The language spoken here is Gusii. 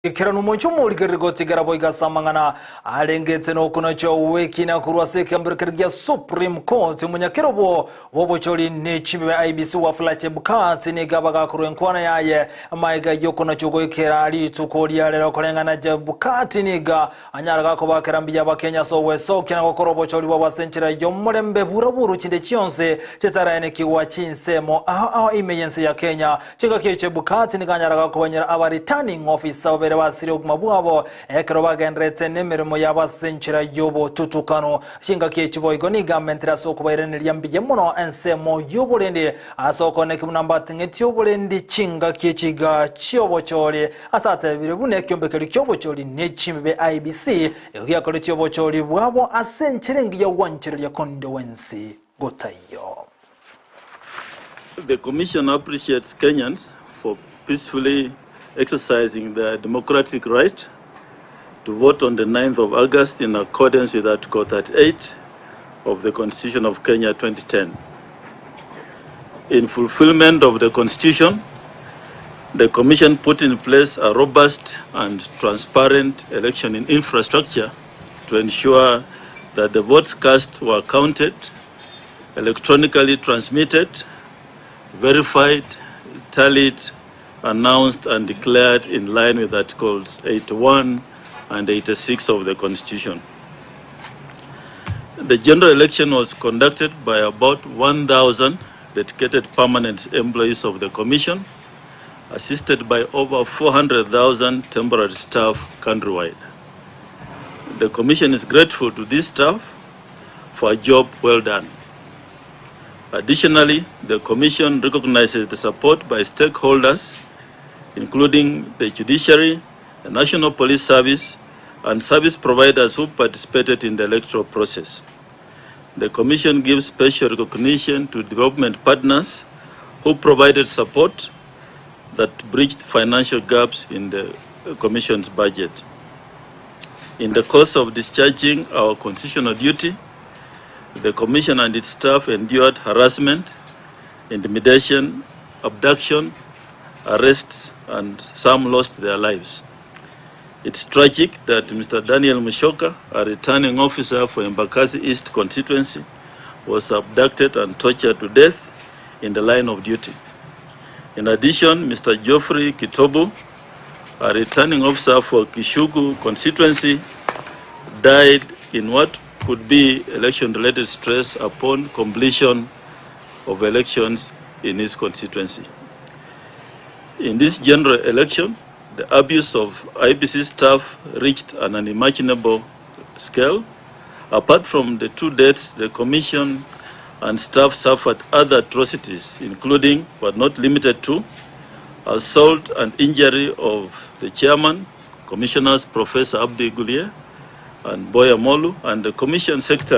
Ekeranu omonche omorigereri gotigera boigo ase amang'ana arengete nokonacha gw'ekina korwa ase ekeambero keria gia Supreme Court. Omonyakerobo bw'obochori ne chimbe IEBC Wafula Chebukati nigo abagakorwa enkwana yaye magega y'okonacha goikera rituko ria rero koreng'ana Chebukati nigo anyare gakobakera mbuya Abakenya ase ogwesokia na gokora obochori bwabo ase enchera y'omorembe buraburu chinde chionsi chitaraenekigwa chinsemo ao ao ime y'ense ya Kenya. Chingaki echi Chebukati nigo anyare gakobanyora aba returning officer babere basirie obogima bwabo ekero bagendererete nemeremo yabo ase enchera y'obotutukanu. Chingaki echi boigo nigo amentire ase okobairaneria mbuya mono ensemo y'oborendi ase okooneki buna mbating'etie oborendi chingaki echi iga chi'obochori ase atebire buna ekiombe keria ki'obochori ne chimbe IEBC igo giakoretie obochori bwabo ase enchera engiya gwanchereria konde gwensi gotaiyo. The Commission appreciates Kenyans for peacefully exercising their democratic right to vote on the 9th of August in accordance with Article 38 of the Constitution of Kenya 2010. In fulfillment of the Constitution, the Commission put in place a robust and transparent election infrastructure to ensure that the votes cast were counted, electronically transmitted, verified, tallied, announced and declared in line with Articles 81 and 86 of the Constitution. The general election was conducted by about 1,000 dedicated permanent employees of the Commission, assisted by over 400,000 temporary staff countrywide. The Commission is grateful to this staff for a job well done. Additionally, the Commission recognizes the support by stakeholders, including the judiciary, the National Police Service, and service providers who participated in the electoral process. The Commission gives special recognition to development partners who provided support that bridged financial gaps in the Commission's budget. In the course of discharging our constitutional duty, the Commission and its staff endured harassment, intimidation, abduction, arrests, and some lost their lives. It's tragic that Mr. Daniel Mushoka, a returning officer for Embakasi East constituency, was abducted and tortured to death in the line of duty. In addition, Mr. Geoffrey Kitobo, a returning officer for Kishugu constituency, died in what could be election-related stress upon completion of elections in his constituency. In this general election, the abuse of IEBC staff reached an unimaginable scale. Apart from the two deaths, the commission and staff suffered other atrocities, including, but not limited to, assault and injury of the chairman, commissioners Professor Abdi Guliye and Boya Molu, and the commission secretary.